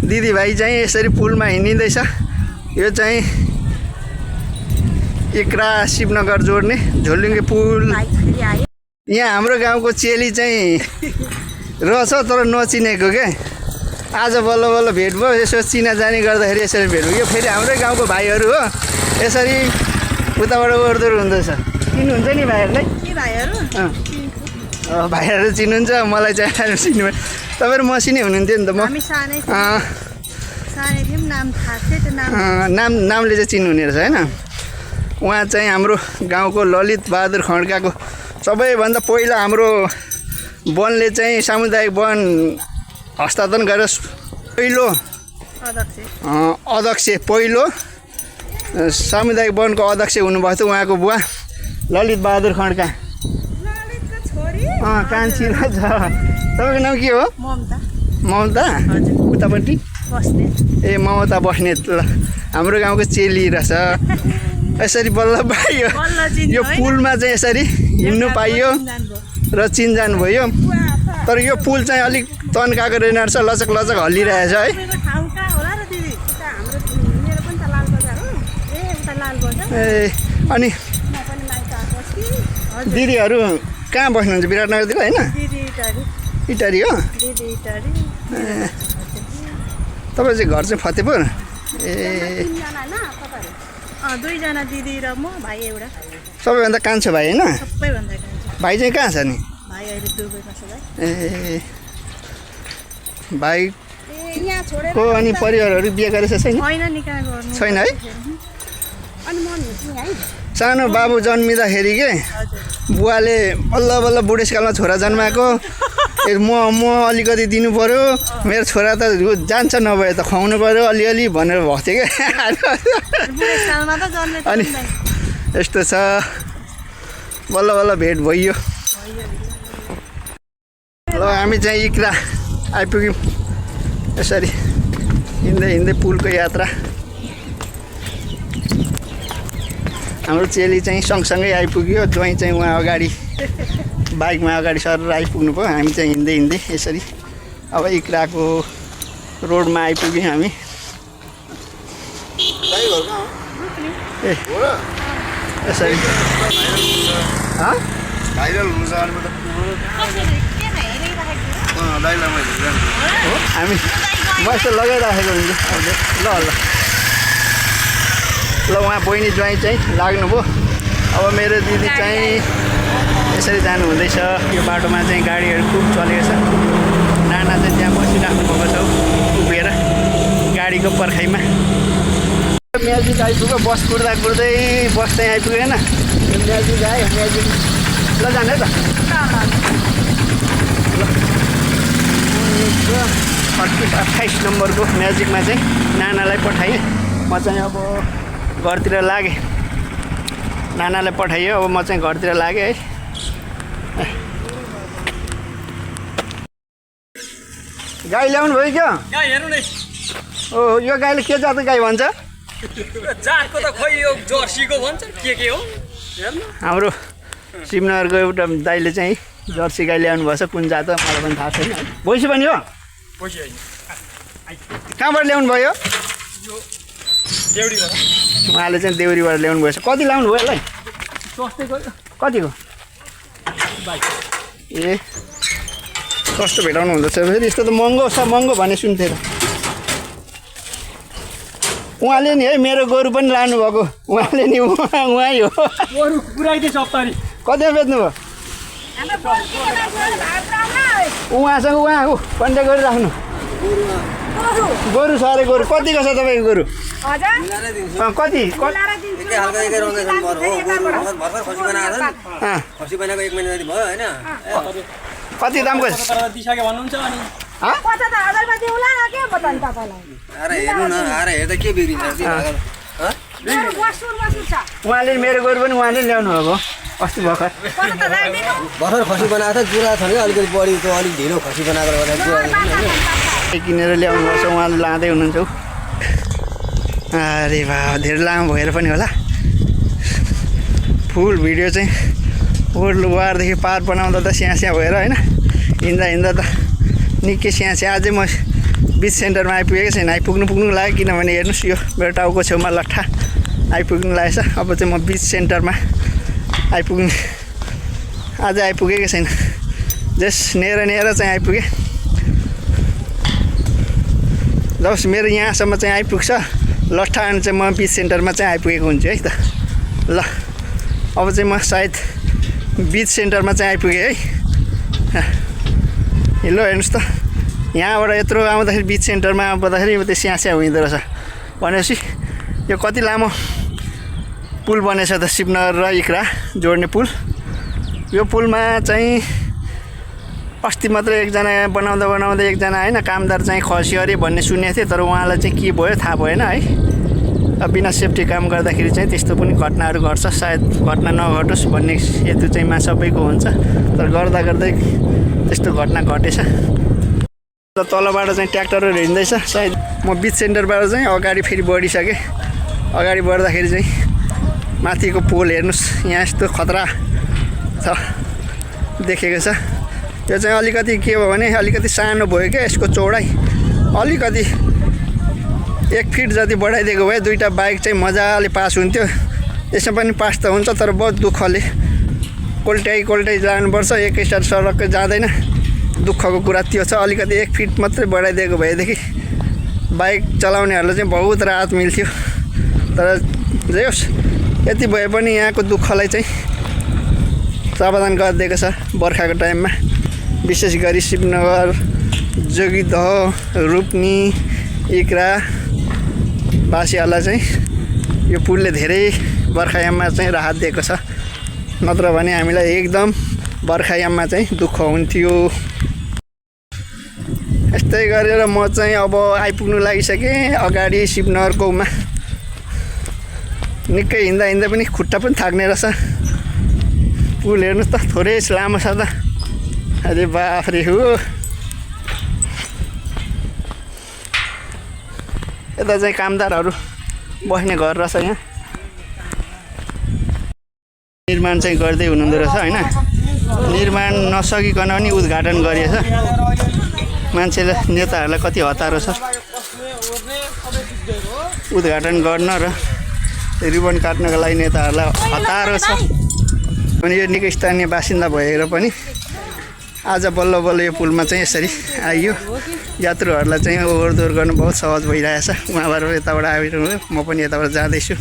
दिदीभाइ चाहिँ यसरी पुलमा हिँडिँदैछ। यो चाहिँ इक्रा शिवनगर जोड्ने झोलुङ्गे पुल। यहाँ हाम्रो गाउँको चेली चाहिँ रहेछ तर नचिनेको क्या। आज बल्ल बल्ल भेट भयो। यसो चिनाजानी गर्दाखेरि यसरी भेट भयो। यो फेरि हाम्रै गाउँको भाइहरू हो। यसरी उताबाट ओर्दोर हुँदैछ। चिन्नुहुन्छ नि भाइहरूलाई? भाइहरू चिन्नुहुन्छ, मलाई चाहिँ चिन्नु। तपाईँहरू मसिनै हुनुहुन्थ्यो नि त। नामले चाहिँ चिन्नुहुने रहेछ होइन। उहाँ चाहिँ हाम्रो गाउँको ललित बहादुर खड्काको सबैभन्दा पहिला हाम्रो वनले चाहिँ सामुदायिक वन हस्तान्तरण गरेर पहिलो अध्यक्ष, पहिलो सामुदायिक वनको अध्यक्ष हुनुभएको थियो उहाँको बुवा ललित बहादुर खड्का। कान्छी छ। तपाईँको नाम के हो? ममता। उतापट्टि ए ममता बस्नेत। ल हाम्रो गाउँको चेली रहेछ। यसरी बल्ल पाइयो। यो पुलमा चाहिँ यसरी हिँड्नु पाइयो र चिनजान भयो। तर यो पुल चाहिँ अलिक तन्काएको रहेछ, लचक लचक हल्लिरहेछ है। ए अनि दिदीहरू कहाँ बस्नुहुन्छ? विराटनगरतिर होइन? इटारी हो। तपाईँ चाहिँ घर चाहिँ फतेपुर? ए दुईजना दिदी र म, भाइ एउटा। सबैभन्दा कान्छो भाइ होइन? सबैभन्दा कान्छो भाइ चाहिँ कहाँ छ नि? भाइ अहिले दुबईमा छ भाइ। ए भाइको अनि परिवारहरू बिहे गरेछ छैन? छैन है। सानो बाबु जन्मिँदाखेरि के बुवाले बल्ल बल्ल बुढेसकालमा छोरा जन्माएको। म अलिकति दिनु पऱ्यो, मेरो छोरा त जान्छ नभए त खुवाउनु पऱ्यो अलिअलि भनेर भएको थियो क्या। अनि यस्तो छ। बल्ल बल्ल भेट भइयो। ल हामी चाहिँ इक्रा आइपुग्यौँ। यसरी हिँड्दै हिँड्दै पुलको यात्रा। हाम्रो चेली चाहिँ सँगसँगै आइपुग्यो। ज्वाइँ चाहिँ उहाँ अगाडि बाइकमा अगाडि सरेर आइपुग्नु भयो। हामी चाहिँ हिँड्दै हिँड्दै यसरी अब इक्राको रोडमा आइपुग्यौँ हामी। ए यसरी हामी म यस्तो लगाइराखेको हुन्छ। ल ल ल उहाँ बहिनी ज्वाइँ चाहिँ लाग्नुभयो। अब मेरो दिदी चाहिँ यसरी जानु हुँदैछ। यो बाटोमा चाहिँ गाडीहरू खुब चलेको छ। नाना चाहिँ त्यहाँ बसिराख्नु भएको छ उभिएर गाडीको पर्खाइमा। म्याजिक आइपुग्यो। बस कुर्दा कुर्दै बस चाहिँ आइपुग्यो होइन। म्याजिक आयो। म्याजिक ल जाने त। ल 28 नम्बरको म्याजिकमा चाहिँ नानालाई पठाएँ। म चाहिँ अब घरतिर लागेँ। नानालाई पठाइयो। अब म चाहिँ घरतिर लागेँ है। गाई ल्याउनु भयो क्या? गाई हेर्नु नि। ओ यो गाईले के जातको गाई भन्छ? जातको त खोइ यो जर्सीको भन्छ के हो हेर्नु। हाम्रो शिवनगरको एउटा दाइले चाहिँ जर्सी गाई ल्याउनु भएछ। कुन जात मलाई पनि थाहा छैन। भैँसी पनि हो? भैँसी होइन। कहाँबाट ल्याउनु भयो? देउरीबाट। उहाँले चाहिँ देउरीबाट ल्याउनु भएछ। कति ल्याउनु भयो यसलाई? कतिको? ए कस्तो भेटाउनु हुँदैछ फेरि? यस्तो त महँगो छ। महँगो भने सुन्थेँ त। उहाँले नि है मेरो गोरु पनि लानुभएको। उहाँले नि उहाँ हो। गोरु पुऱ्याइदिए सप्तरी। कतिमा बेच्नुभयो? उहाँसँग उहाँ हो कन्ट्याक्ट गरिराख्नु। गोरु छ अरे। गोरु कतिको छ तपाईँको गोरु? कति? कति दामको? दिइसक्यो भन्नुहुन्छ अनि उहाँले मेरो गोरु पनि उहाँले ल्याउनु भएको अस्ति भर्खर। भर्खर खसी बनाएको छ। जुरा छ नि अलिकति बढी अलिक ढिलो खसी बनाएको किनेर ल्याउनु भएको छ। उहाँले लाँदै हुनुहुन्छ। अरे भा धेरै लामो भएर पनि होला। फुल भिडियो चाहिँ वारदेखि पार बनाउँदा त स्याहाँ स्याहाँ भएर होइन। हिँड्दा हिँड्दा त निकै स्याहाँ स्याहाँ। अझै म बिच सेन्टरमा आइपुगेको छैन पुग्नु लाग्यो किनभने हेर्नुहोस् यो मेरो टाउको छेउमा लट्ठा आइपुग्नु लागेछ अब चाहिँ म बिच सेन्टरमा आइपुग्ने आज आइपुगेको छैन जस्ट नेर चाहिँ आइपुगेँ जस मेरो यहाँसम्म चाहिँ आइपुग्छ लट्ठा अनि चाहिँ म बिच सेन्टरमा चाहिँ आइपुगेको हुन्छु है त ल अब चाहिँ म सायद बिच सेन्टरमा चाहिँ आइपुगेँ है ल हेर्नुहोस् त यहाँबाट यत्रो आउँदाखेरि बिच सेन्टरमा आउँदाखेरि त्यो स्यास्या हुँदो रहेछ भनेपछि यो कति लामो पुल बनेछ त शिवनगर र इक्रा जोड्ने पुल यो पुलमा चाहिँ अस्ति मात्रै एकजना बनाउँदा एकजना होइन कामदार चाहिँ खस्यो अरे भन्ने सुनेको थिएँ तर उहाँलाई चाहिँ के भयो थाहा भएन है अब बिना सेफ्टी काम गर्दाखेरि चाहिँ त्यस्तो पनि घटनाहरू घट्छ सायद घटना नघटोस् भन्ने हेतु चाहिँ मा सबैको हुन्छ तर गर्दा गर्दै त्यस्तो घटना घटेछ र तलबाट चाहिँ ट्र्याक्टरहरू हिँड्दैछ सायद म बिच सेन्टरबाट चाहिँ अगाडि फेरि बढिसकेँ अगाडि बढ्दाखेरि चाहिँ माथिको पोल हेर्नुहोस् यहाँ यस्तो खतरा छ देखेको छ यो चाहिँ अलिकति के भयो भने अलिकति सानो भयो क्या यसको चौडाइ अलिकति 1 फिट जति बढाइदिएको भए दुईवटा बाइक चाहिँ मजाले पास हुन्थ्यो यसमा पनि पास त हुन्छ तर बहुत दुःखले कोल्टाइ जानुपर्छ एकैसाथ सडक जाँदैन दुःखको कुरा त्यो छ अलिकति 1 फिट मात्रै बढाइदिएको भएदेखि बाइक चलाउनेहरूलाई चाहिँ बहुत राहत मिल्थ्यो तर जे होस् यति भए पनि यहाँको दुःखलाई चाहिँ समाधान गरिदिएको छ बर्खाको टाइममा विशेष गरी शिवनगर जोगिदह रूपनी इक्रा वासीहरूलाई चाहिँ यो पुलले धेरै बर्खायाममा चाहिँ राहत दिएको छ नत्र भने हामीलाई एकदम बर्खायाममा चाहिँ दुःख हुन्थ्यो यस्तै गरेर म चाहिँ अब आइपुग्नु लागिसकेँ अगाडि शिवनगरकोमा निकै हिँड्दा पनि खुट्टा पनि थाक्ने रहेछ पुल हेर्नुहोस् त थोरै लामो छ त अरे बाफ्रे हो यता चाहिँ कामदारहरू बस्ने घर रहेछ यहाँ निर्माण चाहिँ गर्दै हुनुहुँदो रहेछ होइन निर्माण नसकिकन पनि उद्घाटन गरिएछ मान्छेलाई नेताहरूलाई कति हतारो छ उद्घाटन गर्न र रिबन काट्नको लागि नेताहरूलाई हतारो छ अनि यो निकै स्थानीय बासिन्दा भएर पनि आज बल्ल बल्ल यो पुलमा चाहिँ यसरी आइयो यात्रुहरूलाई चाहिँ ओहोरदोहोर गर्नु बहुत सहज भइरहेछ उहाँबाट यताबाट आइरहनु म पनि यताबाट जाँदैछु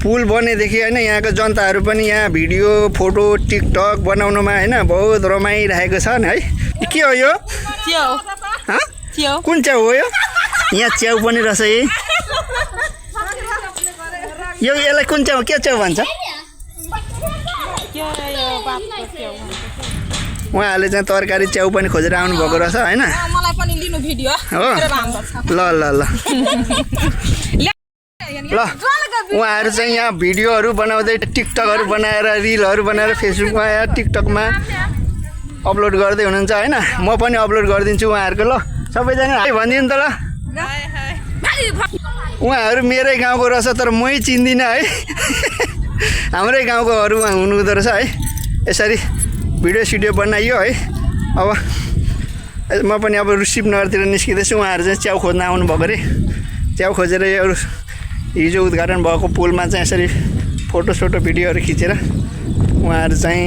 पुल बनेदेखि होइन यहाँको जनताहरू पनि यहाँ भिडियो फोटो टिकटक बनाउनुमा होइन बहुत रमाइरहेको छ नि है के हो यो कुन च्याउ हो यो यहाँ च्याउ पनि रहेछ यो यसलाई कुन च्याउ के च्याउ भन्छ उहाँहरूले चाहिँ तरकारी च्याउ पनि खोजेर आउनुभएको रहेछ होइन हो ल ल ल ल उहाँहरू चाहिँ यहाँ भिडियोहरू बनाउँदै टिकटकहरू बनाएर रिलहरू बनाएर फेसबुकमा या टिकटकमा अपलोड गर्दै हुनुहुन्छ होइन म पनि अपलोड गरिदिन्छु उहाँहरूको ल सबैजना हाई भनिदिनु त ल उहाँहरू मेरै गाउँको रहेछ तर मै चिन्दिनँ है हाम्रै गाउँकोहरू हुनुहुँदो रहेछ है यसरी भिडियो सिडियो बनाइयो है अब म पनि अब शिवनगरतिर निस्किँदैछु उहाँहरू चाहिँ च्याउ खोज्न आउनुभएको अरे च्याउ खोजेर यो हिजो उद्घाटन भएको पुलमा चाहिँ यसरी फोटोसोटो भिडियोहरू खिचेर उहाँहरू चाहिँ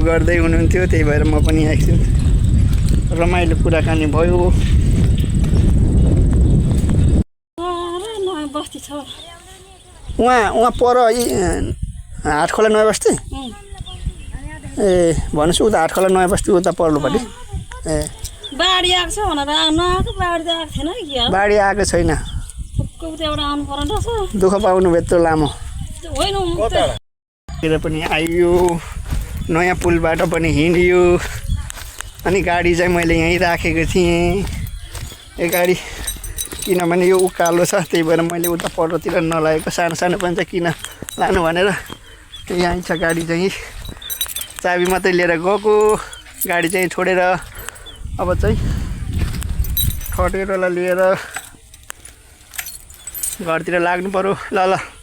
गर्दै हुनुहुन्थ्यो त्यही भएर म पनि एकछिन रमाइलो कुराकानी भयो उहाँ पर हाटखोला नयाँ बस्ती ए भन्नुहोस् उता हाटखोला नयाँ बस्ती उता पल्लोपट्टि ए बाढी आएको छ भनेर बाढी आएको छैन दुःख पाउनु भयो यत्रो लामो पनि आइयो नयाँ पुलबाट पनि हिँडियो अनि गाडी चाहिँ मैले यहीँ राखेको थिएँ यो गाडी किनभने यो उकालो छ त्यही भएर मैले उता पल्लोतिर नलागेको सानो सानो पनि चाहिँ किन लानु भनेर यहीँ छ गाडी चाहिँ चाबी मात्रै लिएर गएको गाडी चाहिँ छोडेर अब चाहिँ खटेरोलाई लिएर घरतिर लाग्नु पर्यो ल ल